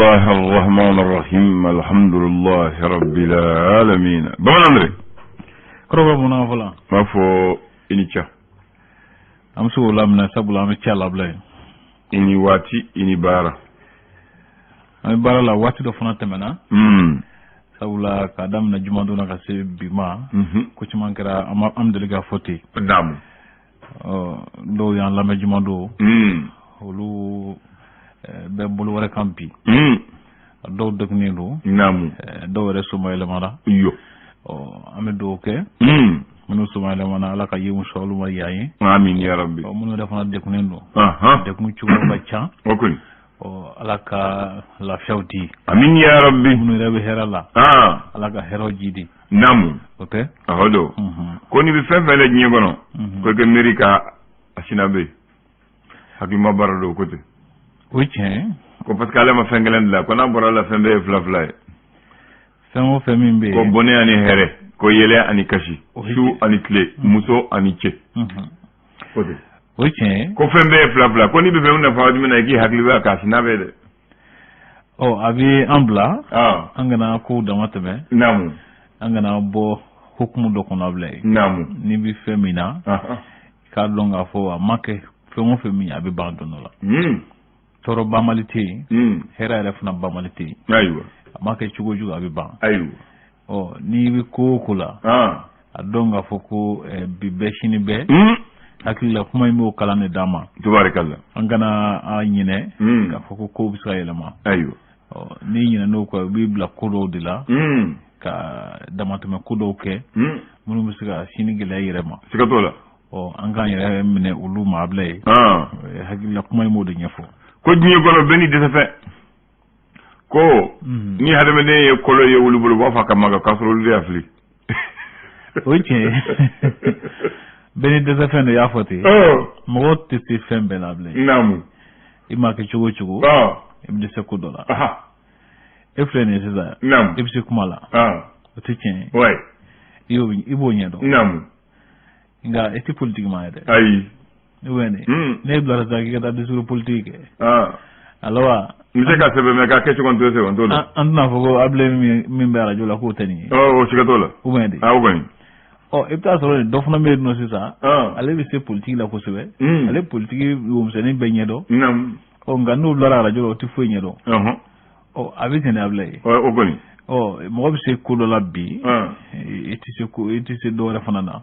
الله الرحمن الرحيم الحمد لله رب العالمين. Bamanan dɛ. Kɔrɔbɔ mun fɔlɔ? N b'a fɔ i ni ca. An bɛ se k'o laminɛ, sabula an bɛ ca labila yen. I ni waati, i ni baara. An bɛ baara la. Waati dɔ fana tɛmɛna, sabula k'a daminɛ jumadon na ka se bi ma, ko caman kɛra. An deli k'a fɔ ten. Dɔw y'an lamɛn jumadon, olu bɛ bolo wɛrɛ kan bi. Dɔw degunnen don. Dɔw yɛrɛ somayɛlɛmana. An bɛ dugawu kɛ minnu somayɛlɛmana, Ala ka yenw sɔrɔ olu ma yan ye. Amin ya rabbi. Minnu yɛrɛ fana degunnen don, degun cogoyaw ka ca. O kɔni. Ala ka lafiyaw di. Amin ya rabbi. Minnu yɛrɛ bɛ hɛrɛ la, Ala ka hɛrɛw ji di. O tɛ? Awɔ don. Ko n'i bɛ fɛn fɛn la diɲɛ kɔnɔ, ko i ka miiri ka a sina bɛ yen, hakilima baara don ko ten. O ye tiɲɛ ye. Ko parce que ale ma fɛn kelen dilan, ko n'a bɔra la, fɛn bɛɛ ye fila fila ye. Fɛn o fɛn min bɛ yen. Ko bɔnɛ ani hɛrɛ, ko yɛlɛ ani kasi, su ani tile, muso ani cɛ, ko ten. O ye tiɲɛ ye. Ko fɛn bɛɛ ye fila fila, ko n'i bɛ fɛn nafa waati min na, i k'i hakili bɛ k'a sina bɛ dɛ. Ɔ, a bɛ an bila an kana kow dama tɛmɛ. An kana bɔ hukumu dɔ kɔnɔ bila yen. N'i bɛ fɛn min na, k'a dɔn k'a fɔ a ma kɛ fɛn o fɛn min ye, a bɛ ban don dɔ la. Tɔɔrɔ banbali tɛ yen, hɛrɛ yɛrɛ fana banbali tɛ yen. A ma kɛ cogo o cogo, a bɛ ban. Ɔ, n'i bɛ ko o ko la, a dɔn k'a fɔ ko bi bɛɛ, sini bɛɛ. Hakili la, kuma in b'o kalan de d'an ma. Tubarikala. An kana an ɲinɛ k'a fɔ ko kow bɛ se ka yɛlɛma. Ɔ, n'i ɲinɛn'o kɔ, i b'i bila ko dɔw de la, ka damatɛmɛ ko dɔw kɛ minnu bɛ se ka sini gɛlɛya i yɛrɛ ma. Siga t'o la. Ɔ, an k'an yɛrɛ minɛ olu ma a bila ye. Hakili la, kuma in b'o de ɲɛfɔ. Ko diɲɛ kɔnɔ, bɛɛ n'i dɛsɛ fɛn. Ko ni hadamaden ye kolo ye olu bolo, u b'a fɔ a ka maga, k'a sɔrɔ olu de y'a fili. O ye tiɲɛ ye. Bɛɛ ni dɛsɛ fɛn de y'a fɔ ten. Mɔgɔ tɛ se fɛn bɛɛ la bilen. I m'a kɛ cogo o cogo, i bɛ dɛsɛ ko dɔ la. E filɛ nin ye sisan, i bɛ se kuma la. O tɛ tiɲɛ ye? I b'o ɲɛdɔn. Nka e tɛ politiki maa ye dɛ. Ayi. Ou bien ne bilara sisan k'i ka taa discours politique kɛ, alors N bɛ se ka sɛbɛn, mais k'a kɛ cogo n t'o sɛbɛn, n t'o dɔn. An tɛna fɔ ko Abulaye min bɛ arajo la k'o tɛ nin ye. O siga t'o la. Ou bien de. O kɔni. Ɔ, i bɛ taa sɔrɔ nin dɔ fana bɛ yen nɔ sisan, ale bɛ se politique la kosɛbɛ, ale politique womisɛnnin bɛɛ ɲɛdɔn. Ɔ, nka n'o bilara arajo la, o tɛ foyi ɲɛdɔn. Ɔ, a bɛ ten de, Abulaye. O kɔni. Ɔ, mɔgɔ bɛ se ko dɔ la bi, i tɛ se ko, i tɛ se dɔ wɛrɛ fana na.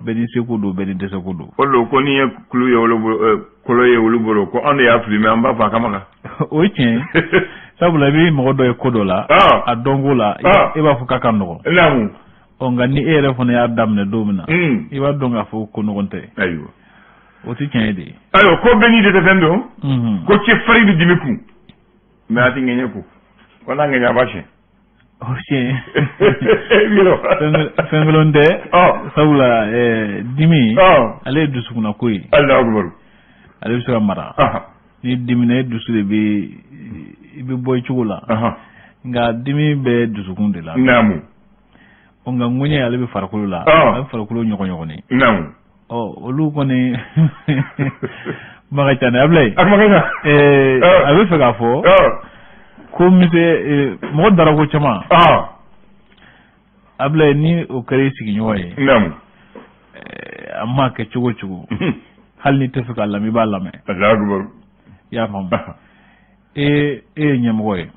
Bɛɛ ni seko don, bɛɛ ni dɛsɛko don. O don, ko n'i ye kulu ye olu bolo, kolo ye olu bolo, ko anw de y'a fili, mais an b'a fɔ a ka maga. O ye tiɲɛ ye, sabula i bɛ mɔgɔ dɔ ye ko dɔ la, a dɔnko la, e b'a fɔ k'a ka nɔgɔn. Ɔ, nka ni e yɛrɛ fana y'a daminɛ don min na, i b'a dɔn k'a fɔ ko nɔgɔn tɛ. O tɛ tiɲɛ ye de? Ayiwa, ko bɛɛ n'i dɛsɛ fɛn don. Ko cɛ farin bɛ dimi kun, mais a tɛ ŋɛɲɛ kun, ko n'a ŋɛɲɛ, a b'a siɲɛ. O tiɲɛ, fɛn kolon tɛ, sabula dimi, ale ye dusukunnako ye. Alahu akubaru. Ale bɛ se ka mara. Ni dimina, e dusu de bɛ, i bɛ bɔ i cogo la. Nka dimi bɛ dusukun de la. Ɔ, nka ŋɛɲɛ, ale bɛ farikolo la, a bɛ farikolo ɲɔgɔn ɲɔgɔnni. Ɔ, olu kɔni kuma ka ca dɛ, Abulaye. A kuma ka ca. A bɛ fɛ k'a fɔ ko mise mɔgɔ darako caman. Abulaye, ni o kɛra i sigiɲɔgɔn ye, a ma kɛ cogo o cogo, hali n'i tɛ fɛ k'a lamɛn, i b'a lamɛn. Alahu akubaru. I y'a faamu? E ye ɲɛmɔgɔ ye.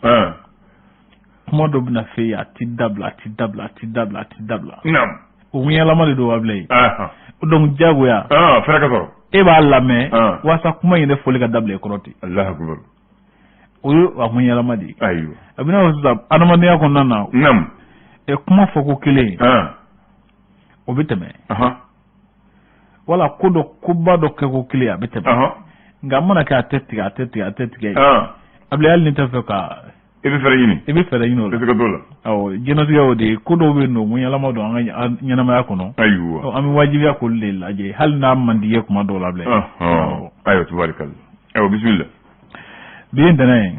Kuma dɔ bɛna f'e ye, a ti dabila, a ti dabila, a ti dabila, a ti dabila. O ŋɛɲɛlama de don, Abulaye. Donc diyagoya. Fɛɛrɛ ka sɔrɔ. E b'a lamɛn walasa kuma in yɛrɛ fɔli ka dabila i kɔrɔ ten. Alahu akubaru. O ye a ŋɛɲɛlama de ye. A bɛ n'a fɔ sisan, adamadenya kɔnɔna na, kuma fɔ ko kelen, o bɛ tɛmɛ. Wala ko dɔ, koba dɔ kɛ ko kelen, a bɛ tɛmɛ. Nka a mana kɛ, a tɛ tigɛ, a tɛ tigɛ, a tɛ tigɛ. Abulaye, hali n'i tɛ fɛ ka. I bɛ fɛɛrɛ ɲini. I bɛ fɛɛrɛ ɲini o la. Siga t'o la. Awɔ, diɲɛlatigɛ y'o de ye. Ko dɔw bɛ yen nɔ, ŋɛɲɛlama don an ka ɲɛnamaya kɔnɔ. An bɛ wajibiya k'olu de lajɛ, hali n'a man di ye kuma dɔw la, Abulaye. Ayiwa, tubarikala. Ayiwa, bisimila. Bi ye ntɛnɛn ye.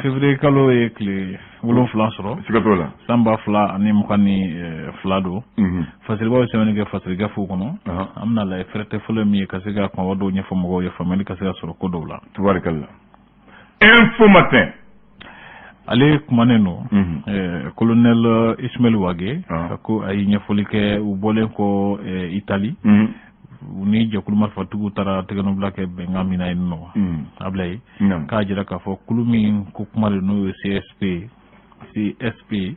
Février kalo ye tile 7 sɔrɔ. Siga t'o la. San 2022 don. Fasiribaw ye sɛbɛnni kɛ fasiri gafew kɔnɔ. An bɛna lajɛ fɛrɛtɛ fɔlɔ min ye ka se ka kumaba dɔw ɲɛfɔ mɔgɔw ye, faamuyali ka se ka sɔrɔ ko dɔw la. Tubarikala. Info Matin. Ale kumanen don colonel Ismaël Wagué, ko a ye ɲɛfɔli kɛ u bɔlen kɔ Italie, u ni jɛkulu marifatigiw taara tɛgɛnɔbila kɛ bɛnkan min na yen nɔ, Ablaye, k'a jira k'a fɔ kulu min ko kuma de n'o ye CSP,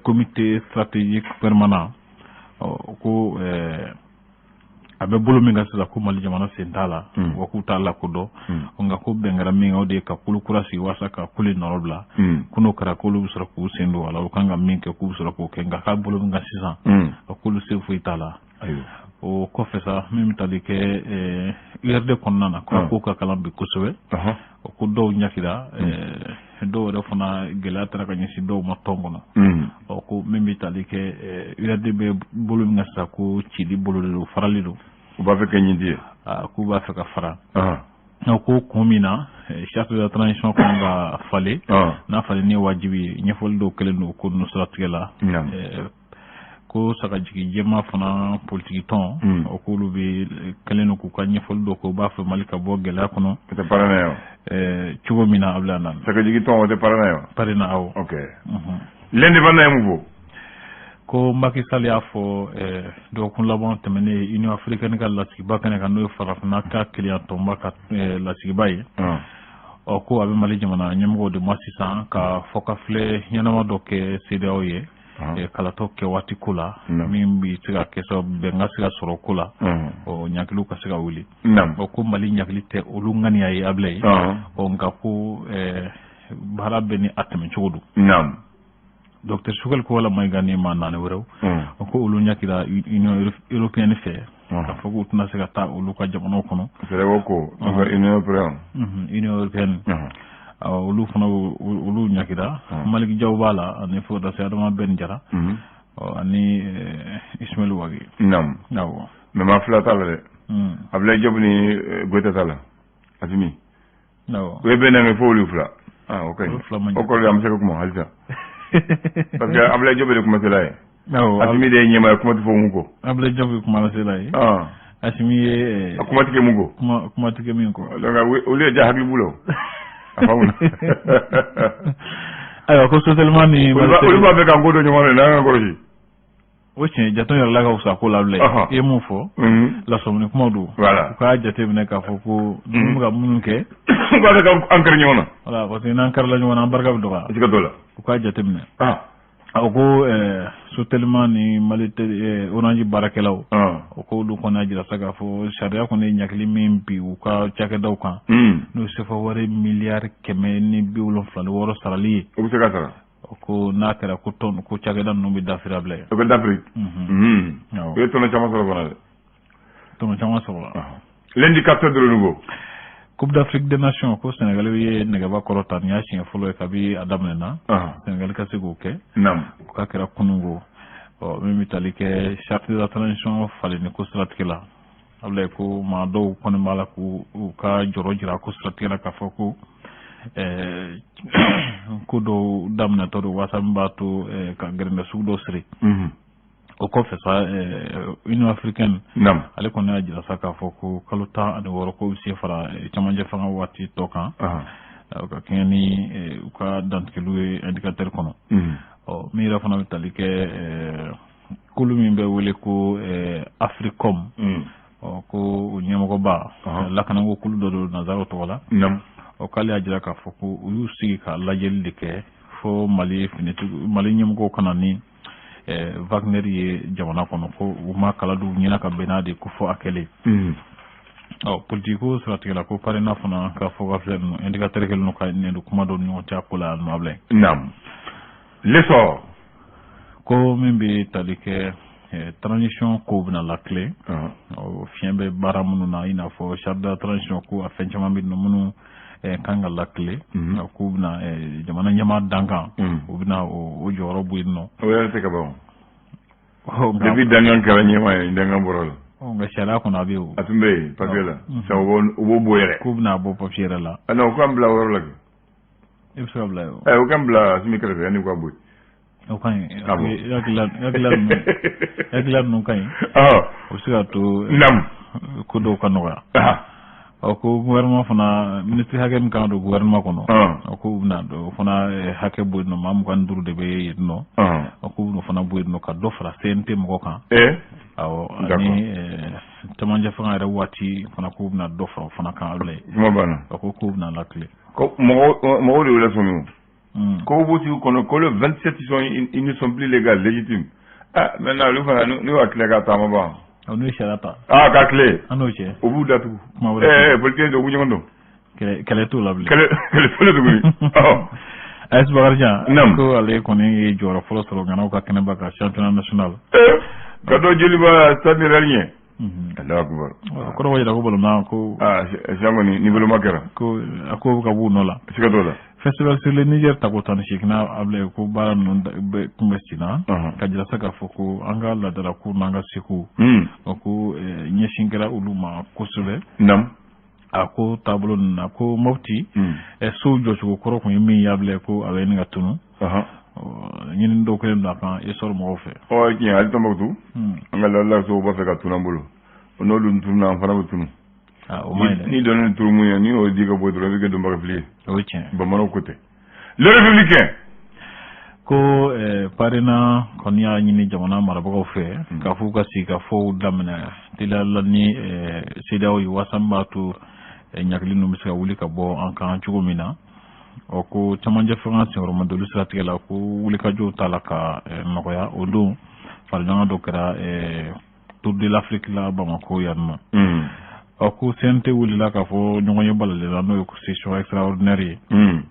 comité stratégique permanent, ko a bɛ bolo min kan sisan, ko Mali jamana sen t'a la, wa k'u t'a lakodɔn, nka ko bɛn kɛra min kan, o de ye ka kulu kura sigi walasa ka kulu nɔrɔ bila, ko n'o kɛra k'olu bɛ sɔrɔ k'u sen don a la, u kan ka min kɛ k'u bɛ sɔrɔ k'o kɛ, nka k'a bolo min kan sisan, a k'olu sen foyi t'a la. O kɔfɛ sa, min bɛ tali kɛ URD kɔnɔna na, ko ka kalan bi kosɛbɛ, o ko dɔw ɲakira, dɔw yɛrɛ fana gɛlɛya taara ka ɲɛsin dɔw ma tɔn kɔnɔ. Ɔ ko min bɛ tali kɛ URD bɛ bolo min kan sisan, ko cili bolo de don, farali don. U b'a fɛ ka ɲin di ye. K'u b'a fɛ ka fara. Ko kun min na charte de la transition kan ka falen, n'a falen ni wajibi ye, ɲɛfɔli dɔw kɛlen don ko ninnu siratigɛ la. Ko sagajigi jɛma fana politiki tɔn, o k'olu bɛ kɛlen don k'u ka ɲɛfɔli dɔw kɛ, u b'a fɛ Mali ka bɔ gɛlɛya kɔnɔ. O tɛ parrain ye wa? Cogo min na, Abulaye nana. Sagajigi tɔn, o tɛ parrain ye wa? Parrain, awɔ. Ok. L'Indépendant ye mun fɔ? Ko Macky Sall y'a fɔ dɔgɔkun laban tɛmɛnen Union africaine ka lasigiba kɛnɛ kan, n'o ye farafinna ka kelenya tɔnba ka lasigiba ye. Ɔ ko a bɛ Mali jamana ɲɛmɔgɔw de ma sisan ka fɔkafilɛ ɲɛnama dɔ kɛ CEDEAO ye, kalatɔ kɛ waati ko la, min bɛ se ka kɛ sababu bɛn ka se ka sɔrɔ ko la, ɔ ɲangiliw ka se ka wuli. Ɔ ko Mali ɲangili tɛ olu ŋaniya ye, Abulaye. Ɔ nka ko baara bɛɛ ni a tɛmɛ cogo don. Docteur Choguel Kokalla Maïga ni maa naani wɛrɛw, o ko olu ɲakira Union européenne fɛ, k'a fɔ k'u tɛna se ka taa olu ka jamanaw kɔnɔ. CEDEAO ko Union européenne. Union européenne. Olu fana olu ɲakira. Malick Diaw b'a la, ani fo ka taa se Adama Ben Jara, ani Ismaël Wagué. Awɔ. Mais maa fila t'a la dɛ. Abdoulaye Diop ni Goïta t'a la. Assimi. Awɔ. O ye bɛn na fo olu fila. Ah, o ka ɲi. O kɔrɔ de an bɛ se ka kuma halisa. Parce que Abdoulaye Diop de kumasela ye. Awɔ. Assimi de ye ɲɛmaa ye, kuma tɛ fɔ mun kɔ. Abdoulaye Diop ye kumalasela ye. Assimi ye. A kuma tɛ kɛ mun kɔ. Kuma tɛ kɛ min kɔ. Donc olu ye ja hakili b'u la o. A faamuna. Ayiwa, ko Sotelma ni. Olu b'a fɛ k'an ko don ɲɔgɔn na, n'an ka kɔlɔsi. O tiɲɛ, jato yɛrɛ la ka fisa ko la, Abulaye. I ye mun fɔ? Lasɔmini kuma don. Voilà. U k'a jate minɛ k'a fɔ ko ninnu bɛ ka minnu kɛ. U b'a fɛ k'an kari ɲɔgɔn na. Voilà, parce que n'an karila ɲɔgɔn na, an barika bɛ dɔgɔya. Siga t'o la. U k'a jate minɛ. A ko Sotelma ni Mali Orange baarakɛlaw, o k'olu kɔni y'a jira sa k'a fɔ sariya kɔni ye ɲangili min bi u ka cakɛdaw kan, n'o ye sefa wari miliyari 176 sarali ye. O bɛ se ka sara. Ko n'a kɛra ko tɔn ko cakɛda ninnu bɛ dafiri, Abulaye. O bɛ dafiri. U ye tɔnɔ caman sɔrɔ fana dɛ. Tɔnɔ caman sɔrɔ la. L'indicateur de renouveau. Coupe d'Afrique des Nations, ko Sénégal ye nɛgɛba kɔrɔta, nin y'a siɲɛ fɔlɔ ye kabi a daminɛna. Sénégal ka se k'o kɛ. O k'a kɛra kununko. Ɔ min bɛ tali kɛ charte de la transition falenni ko siratigɛ la, Abulaye, ko maa dɔw kɔni b'a la k'u ka jɔrɔ jira ko siratigɛ la, k'a fɔ ko ko dɔw daminɛtɔ don walasa min b'a to ka gɛrɛndɛ sugu dɔw siri. O kɔfɛ sa, Union africaine, ale kɔni y'a jira sa k'a fɔ ko kalo 16 ko bɛ se fara camancɛ fanga waati tɔ kan, ka kɛɲɛ ni u ka dantigɛliw ye indicateur kɔnɔ. Ɔ min yɛrɛ fana bɛ tali kɛ kulu min bɛ wele ko Africom, ɔ ko o ɲɛmɔgɔba lakanako kulu dɔ don nanzaraw tɔgɔ la. Ɔ k'ale y'a jira k'a fɔ ko u y'u sigi ka lajɛli de kɛ fo Mali finitigiw, Mali ɲɛmɔgɔw ka na ni Wagner ye jamana kɔnɔ, ko u ma kala d'u ɲɛna ka bɛn n'a de ko fɔ a kɛlen. Ɔ politiki ko siratigɛ la, ko parrainage fana ka fɔ ka filɛ ninnu indicateur kɛlen don ka nin don kuma dɔw ni ɲɔgɔn cɛ a ko la yan nɔ, Abulaye. L'essor. Ko min bɛ tali kɛ transition ko bɛna lakile, fiɲɛ bɛ baara minnu na, i n'a fɔ charte de la transition ko a fɛn caman bɛ yen nɔ minnu kan ka lakile, k'u bɛna jamana ɲɛmaa dankan, u bɛna o jɔyɔrɔ bɔ yen nɔ. O yɛrɛ tɛ ka ban o. Depuis dankan kɛra ɲɛmaa ye, dankan bɔra la. Nka sariya kɔnɔ a bɛ yen o. A tun bɛ yen papier la. Sisan u b'o bɔ yɛrɛ. K'u bɛna bɔ papier yɛrɛ la. Ah non, u k'an bila o yɔrɔ la kɛ. E bɛ se ka bila yen o. U k'an bila Assimi kɛrɛfɛ yanni u ka bɔ yen. O ka ɲi. Hakilila ninnu ka ɲi. O bɛ se ka to ko dɔw ka nɔgɔya. Ɔ ko gouvernement fana ministre hakɛ min kan don gouvernement kɔnɔ, a ko u bɛna o fana hakɛ bɔ yen nɔ, maa 25 de bɛ yen nɔ. A ko u bɛna o fana bɔ yen nɔ ka dɔ fara CNT mɔgɔ kan. Awɔ, ani cɛmancɛ fanga yɛrɛ waati fana, k'u bɛna dɔ fara o fana kan, Abulaye. Kuma banna. A ko k'u bɛna lakile. Ko mɔgɔw de y'o lasɔmi o. Ko b'u sigi kɔnɔ ko le 27 ils ne sont plus légaux, légitimes. Ah, maintenant olu fana n'u ka tila ka taama ban. N'u ye sariya ta. Ah, ka tile. An n'o cɛ. U b'u datugu. Kuma wɛrɛ. Politicien dɔw u b'u ɲɔgɔn dɔn. Kɛlɛ t'o la bilen. Kɛlɛ t'o la tuguni. AS Bakarijan. Ko ale kɔni ye jɔyɔrɔ fɔlɔ sɔrɔ Ganaw ka kɛnɛba kan, championnat national. Ka dɔ Joliba Stade Real ɲɛ. Allahu akbar. Kɔrɔ b'a jira ko balontan ko. Ah, sisan kɔni ni boloma kɛra. Ko a ko bɛ ka b'u nɔ la. Siga t'o la. Festival sur le Niger tako 18nan, Abulaye, ko baara ninnu tun bɛ sen na. Ka jira sa k'a fɔ ko an ka laadalako n'an ka seko. O ko ɲɛsin kɛra olu ma kosɛbɛ. A ko taabolo ninnu na, ko Mopti sow jɔcogo kɔrɔ kun ye min ye, Abulaye, ko a bɛ ɲini ka tunu. Ɲinini dɔw kɛlen don a kan essor mɔgɔw fɛ. Ɔ tiɲɛ, hali Tombouctou. An ka laadala sow b'a fɛ ka tunu an bolo. N'olu tununa, an fana bɛ tunu. O ma ɲi dɛ. Ni dɔnni turu mun ye, ni y'o di ka bɔ dɔrɔn, i bɛ kɛ donbaga fili ye. O ye tiɲɛ. Bamananw ko tɛ. Le Républicain. Ko PARENA kɔni y'a ɲini jamana marabagaw fɛ k'a fɔ u ka sigi ka fɔw daminɛ teliya la ni CEDEAO ye, walasa min b'a to ɲagili ninnu bɛ se ka wuli ka bɔ an kan cogo min na. Ɔ ko camancɛ fanga senkɔrɔmadoli siratigɛ la, ko wulikajɔw t'a la ka nɔgɔya. O don faraɲɔgɔn dɔ kɛra Tour de l'Afrique la Bamakɔ yan nɔ. Ɔ ko CNT wulila k'a fɔ ɲɔgɔn ye balalen, n'o ye session extraordinaire ye,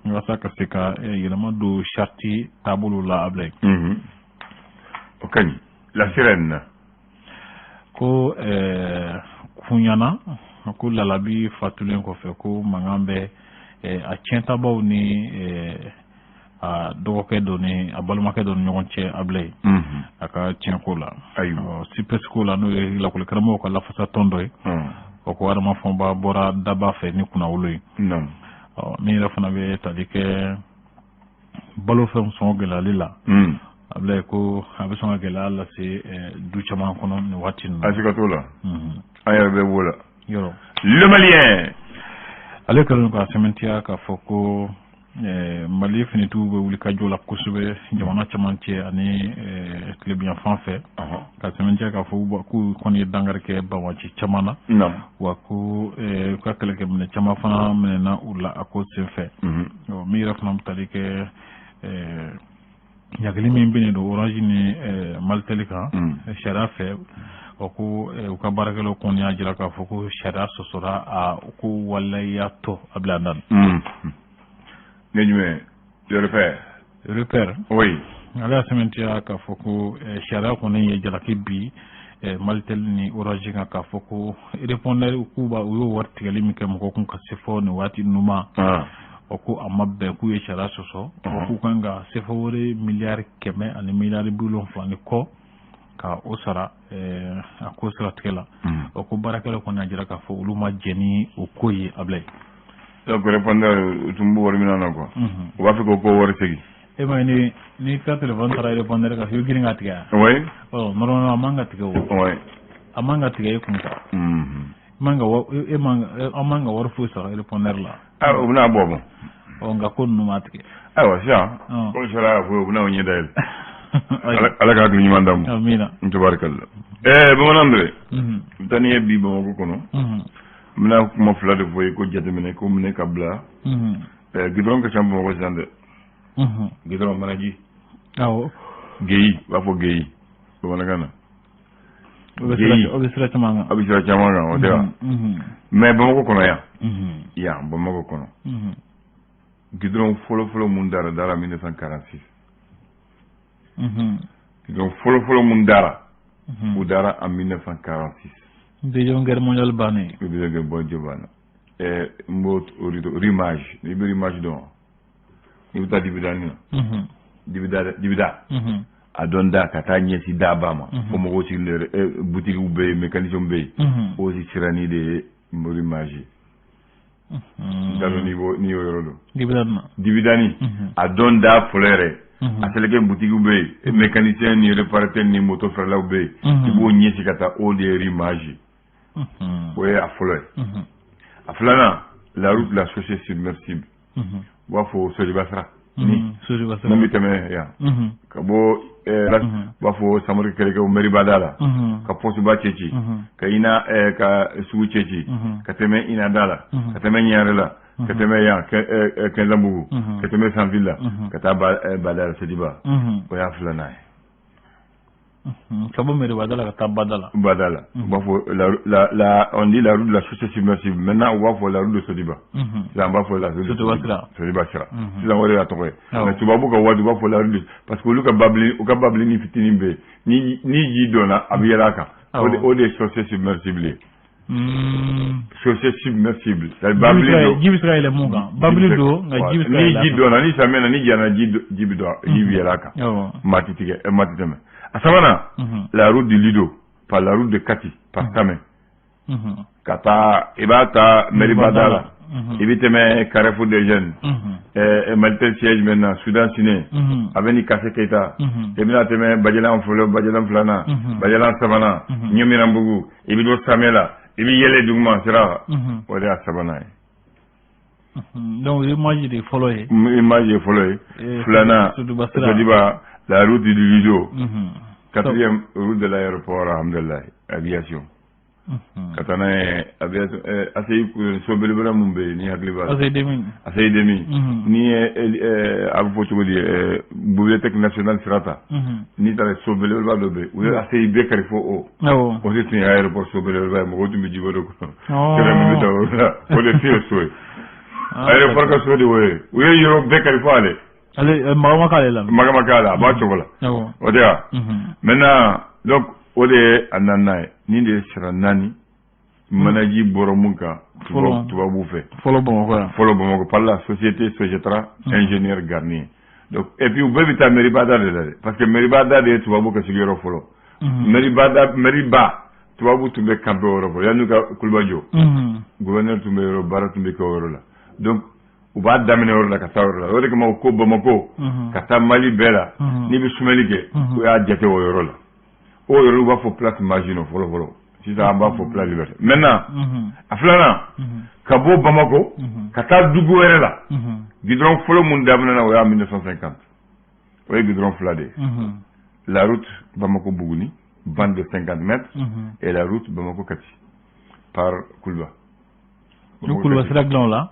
walasa ka se ka yɛlɛma don charte taabolo la, Abulaye. O ka ɲi. La Sirène. Ko kuɲana ko lalabi fatulen kɔfɛ, ko mankan bɛ a tiɲɛtabaw ni a dɔgɔkɛ dɔ ni a balimakɛ dɔ ni ɲɔgɔn cɛ, Abulaye, a ka tiɲɛko la. CIPES ko la, n'o ye lakɔlikaramɔgɔw ka lafasatɔn dɔ ye, o ko Adama Fɔnba bɔra daba fɛ ni kunnawolo ye. Ɔ min yɛrɛ fana bɛ tali kɛ balofɛnw sɔngɔ gɛlɛyali la, Abulaye, ko a bɛ sɔn ka gɛlɛya lase du caman kɔnɔ nin waati ninnu. A siga t'o la. An yɛrɛ bɛ b'o la. Yɔrɔ. Le Malien. Ale kɛlen ka sɛmɛntiya k'a fɔ ko Mali finitigiw bɛ wuli ka jɔ la kosɛbɛ jamana camancɛ ani tilebinyanfan fɛ, ka sɛmɛntiya k'a fɔ k'u kɔni ye dankari kɛ banbaanci caman na, wa ko u ka kɛlɛkɛminɛ caman fana minɛna u la a ko senfɛ. Min yɛrɛ fana bɛ tali kɛ ɲagili min bɛ don Orange ni Malitel kan sariya fɛ, o ko u ka baarakɛlaw kɔni y'a jira k'a fɔ ko sariya sɔsɔra a ko waleya tɔ a bila na. Ne jumɛn? Le Repère. Repère. Oui. Ale y'a sɛmɛntiya k'a fɔ ko sariya kɔni ye jalaki bi Malitel ni Orange kan, k'a fɔ ko répondeur k'u b'a u y'o wari tigɛli min kɛ mɔgɔ kun ka se fɔ nin waati ninnu ma, o ko a ma bɛn, k'u ye sariya sɔsɔ, k'u kan ka CFA wari 100 miliyari ani 70 miliyari ni kɔ ka o sara a ko siratigɛ la. O ko baarakɛlaw kɔni y'a jira k'a fɔ olu ma jɛn ni o ko ye, Abulaye. Donc répondeur u tun b'o wari minɛ na quoi. U b'a fɛ k'o ko wari segin. E ma ye, ni n'i ka téléphone taara répondeur kan, i bɛ girin ka tigɛ. Oui. Ɔ normalement a man ka tigɛ o. Oui. A man ka tigɛ e kun quoi. E man ka e man an man ka wari foyi sɔrɔ répondeur la. Ah, u bɛna bɔ bɔn. Ɔ nka ko ninnu ma tigɛ. Ayiwa sisan. Ko sariya y'a fɔ, u bɛna o ɲɛ dayɛlɛ. Ala ka hakili ɲuman d'an ma. Amina. Tabarikalla. Bamanan dɛ. N bɛ taa n'i ye bi Bamakɔ kɔnɔ. N bɛna kuma fila de fɔ i ye ko jateminɛ ko minɛ ka bila. Goudron ka ca Bamakɔ sisan dɛ. Goudron manaji. Awɔ. Geyi, u b'a fɔ geyi bamanankan na. O bɛ sira caman kan. A bɛ sira caman kan, o tɛ wa? Mais Bamakɔ kɔnɔ yan. Yan Bamakɔ kɔnɔ. Goudron fɔlɔ-fɔlɔ mun dara 1946. Goudron fɔlɔ-fɔlɔ mun dara. O dara en 1946. Deuxième Guerre mondiale bannen. Deuxième Guerre mondiale banna. N b'o Rimage, i bɛ Rimage dɔn wa? I bɛ taa Dibidani na. Dibida Dibida. A dɔn da ka taa ɲɛsin daba ma. Fo mɔgɔw sigilen butigiw bɛ yen, mécanicien bɛ yen. O sirani de ye Rimage ye. N t'a dɔn n'i y'o yɔrɔ dɔn. Dibidani na. Dibidani. A dɔn da fɔlɔ yɛrɛ. A sɛlɛkɛ butigiw bɛ yen, mécanicien ni réparateur ni moto feerelaw bɛ yen. I b'o ɲɛsin ka taa, o de ye Rimage ye. O ye a fɔlɔ ye. A filanan, la route de la chaussée submersible, u b'a fɔ Sotiba sira. Ni Sotiba sira min bɛ tɛmɛ yan ka bɔ, u b'a fɔ Samori kɛlɛkɛw Mɛribada la, ka pɔsiba cɛci, ka ina ka sugu cɛci, ka tɛmɛ Inada la, ka tɛmɛ Ɲare la, ka tɛmɛ yan Kɛnzanbugu, ka tɛmɛ Sanfil la, ka taa Bada la, Sotiba. O y'a filanan ye. Ka bɔ Mɛribada la ka taa Bada la. Bada la, u b'a fɔ la, on dit la route de la chaussée submersible. Maintenant u b'a fɔ la route de Sotiba. Sisan an b'a fɔ la route de Sotiba sira. Sotiba sira sisan, o de y'a tɔgɔ ye. Mais tubabu ka waati, u b'a fɔ la route de, parce que olu ka babili, u ka babili ni fitinin bɛ yen, ni ji donna, a bɛ yɛlɛ a kan. O de ye chaussée submersible ye. Chaussée submersible, babili don, ji bɛ se ka yɛlɛ mun kan, babili don, nka ji bɛ se ka yɛlɛ. Ni ji donna, ni samiya na, ni jana, ji bɛ don, ji bɛ yɛlɛ a kan, maa tɛ tigɛ, maa tɛ tɛmɛ. A sabanan, la route du Lido par la route de Kati par Samɛ, ka taa, i b'a ta Mɛribada la, i bɛ tɛmɛ Carrefour des Jeunes, Malitel siège maintenant, Soudan Ciné, a bɛ ni Kase Keita, i bɛna tɛmɛ Bajalan fɔlɔ, Bajalan filanan, Bajalan sabanan, Ɲɛmiranbugu, i bɛ don Samɛ la, i bɛ yɛlɛ duguma sira, o de y'a sabanan ye. Donc image de fɔlɔ ye. Image ye fɔlɔ ye. Filanan, Sotiba, la route du Lido. Quatrième, route de l'aéroport, alhamdulillah, aviation. Ka taa n'a ye aviation, ACI so belebele mun bɛ yen, ni hakili b'a la. ACI demi. ACI demi. N'i ye, a bɛ fɔ cogo di, bibliothèque nationale sira ta. N'i taara, so belebeleba dɔ bɛ yen, u ye ACI bɛɛ kari fo o. O de tun ye aéroport so belebeleba ye, mɔgɔw tun bɛ ji bɔ de kɔnɔ. Kɛlɛ min bɛ taa o la, o de tun ye so ye. Aéroport ka so de o ye. U ye yɔrɔ bɛɛ kari fo ale. Ale maga ma k'ale la. Maga ma k'ale, a b'a cogo la. O de ya. Maintenant, donc o de ye a naaninan ye. Nin de ye sira naani manaji bɔra mun kan tubabu fɛ. Fɔlɔ Bamakɔ yan. Fɔlɔ Bamakɔ, par la société Sogetra, ingénieur Garnier. Donc et puis u bɛɛ bɛ taa Mɛribada de la dɛ, parce que Mɛribada de ye tubabu ka sigiyɔrɔ fɔlɔ. Mɛribada, Mɛriba, tubabu tun bɛ campé o yɔrɔ fɔlɔ yan'u ka Kuluba jɔ. Gouverneur tun bɛ yɔrɔ, baara tun bɛ kɛ o yɔrɔ la. Donc u b'a daminɛ yɔrɔ la ka taa yɔrɔ la. O de kama u ko Bamakɔ ka taa Mali bɛɛ la, n'i bɛ sumali kɛ, u y'a jate o yɔrɔ la. O yɔrɔ, u b'a fɔ place Maginot fɔlɔ fɔlɔ, sisan an b'a fɔ place Liberté. Maintenant, a filanan, ka bɔ Bamakɔ ka taa dugu wɛrɛ la, goudron fɔlɔ mun daminɛna, o y'a 1950, o ye goudron fila de ye: la route Bamako Buguni, bande de 50 mètres, et la route Bamako Kati par Kuluba. Kuluba sira dilan o la.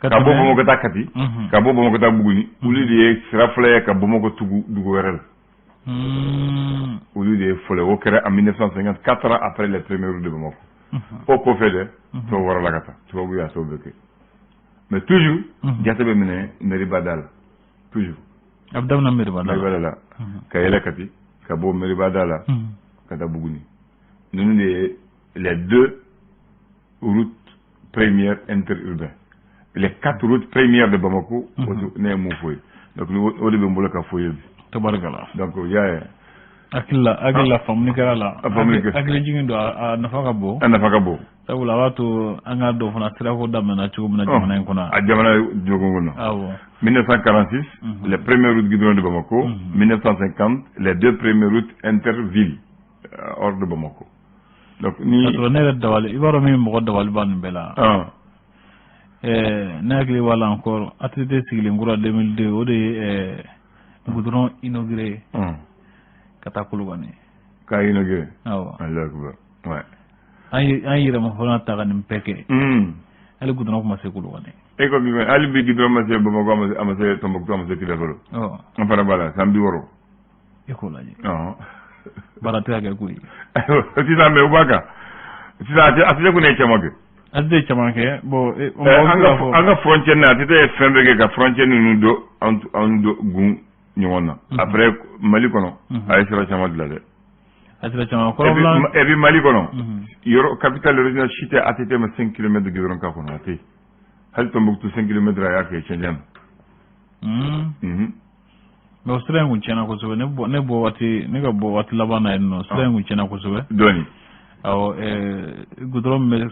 Ka bɔ Bamakɔ ka taa Kati, ka bɔ Bamakɔ ka taa Buguni, olu de ye sira fɔlɔ ye ka Bamakɔ tugu dugu wɛrɛ la. Olu de ye fɔlɔ. O kɛra en 1950, 4 ans après les premières routes de Bamako. O kɔfɛ dɛ, tɔw wɔrɔla ka taa, tubabu y'a tɔw bɛɛ kɛ. Mais toujours jate bɛ minɛ Mɛribada la, toujours. A bɛ daminɛ Mɛribada la. Mɛribada la ka yɛlɛ Kati, ka bɔ Mɛribada la ka taa Buguni. Ninnu de ye les deux routes premières interurbaines, les quatre routes premières de Bamako. Ne ye mun fɔ ye? Donc o de bɛ n bolo ka fɔ ye bi. Tabarikala. Donc o y'a ye. Hakili la faamuli kɛra la. Hakili jigin don, a nafa ka bon. A nafa ka bon. Sabula a b'a to an ka dɔn fana sirako daminɛna cogo min na jamana in kɔnɔ. A jamana jogo kɔnɔ. 1946, les premières routes goudron de Bamako. 1950, les deux premières routes intervilles hors de Bamako. Donc ni. Ka sɔrɔ ne yɛrɛ dabali, i b'a dɔn min mɔgɔ dabali ba nin bɛɛ la. Ne hakili b'a la encore, ATT sigilen kura 2002, o de ye goudron inauguré ka taa Kolokani. K'a inauguré. Awɔ. Allahu akbar. Ouais. An ye yɛrɛma hɔrɔnya ta ka nin bɛɛ kɛ. Hali goudron kun ma se Kolokani. E ko hali bi goudron ma se Bamakɔ, a ma se Tombouctou, a ma se Kidal fɔlɔ. An fana b'a la san 60. E k'o lajɛ. Baara tɛ ka kɛ koyi. Sisan mɛ u b'a kan sisan, ATT kun ye caman kɛ. ATT ye caman kɛ bon. An ka frontière na, ATT ye fɛn bɛɛ kɛ ka frontière ninnu do an do gun ɲɔgɔn na. Après Mali kɔnɔ, a ye sira caman dilan dɛ. A sira caman kɔrɔbila. Et puis Mali kɔnɔ, yɔrɔ capitale régionale si tɛ ATT ma 5 km goudron k'a kɔnɔ, a tɛ yen. Hali Tombouctou 5 km a y'a kɛ cɛncɛn na. Mais o sira in kun tiɲɛna kosɛbɛ. Ne bɔ waati, ne ka bɔ waati laban na yen nɔ, sira in kun tiɲɛna kosɛbɛ. Dɔɔni. Awɔ, goudron min bɛ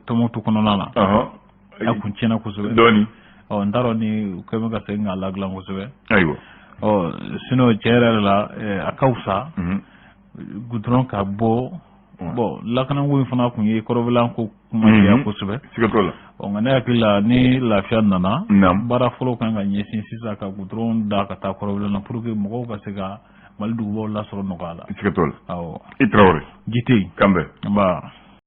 Tombouctou kɔnɔna na, a kun tiɲɛna kosɛbɛ. Dɔɔni. Ɔ, n t'a dɔn ni u kɛlen bɛ ka segin k'a ladilan kosɛbɛ. Ayiwa. Ɔ, sinon tiɲɛ yɛrɛ la, a ka fisa goudron ka bɔ Bon, lakanako in fana tun ye kɔrɔnfɛla ko kuma caya kosɛbɛ. Siga t'o la. Ɔ, nka ne hakili la, ni lafiya nana, baara fɔlɔ kan ka ɲɛsin sisan ka goudron da ka taa kɔrɔnfɛla la pour que mɔgɔw ka se ka Mali dugubaw lasɔrɔ nɔgɔya la. Siga t'o la. Awɔ. I Tarawele. Jite. Kanbɛ. Nba.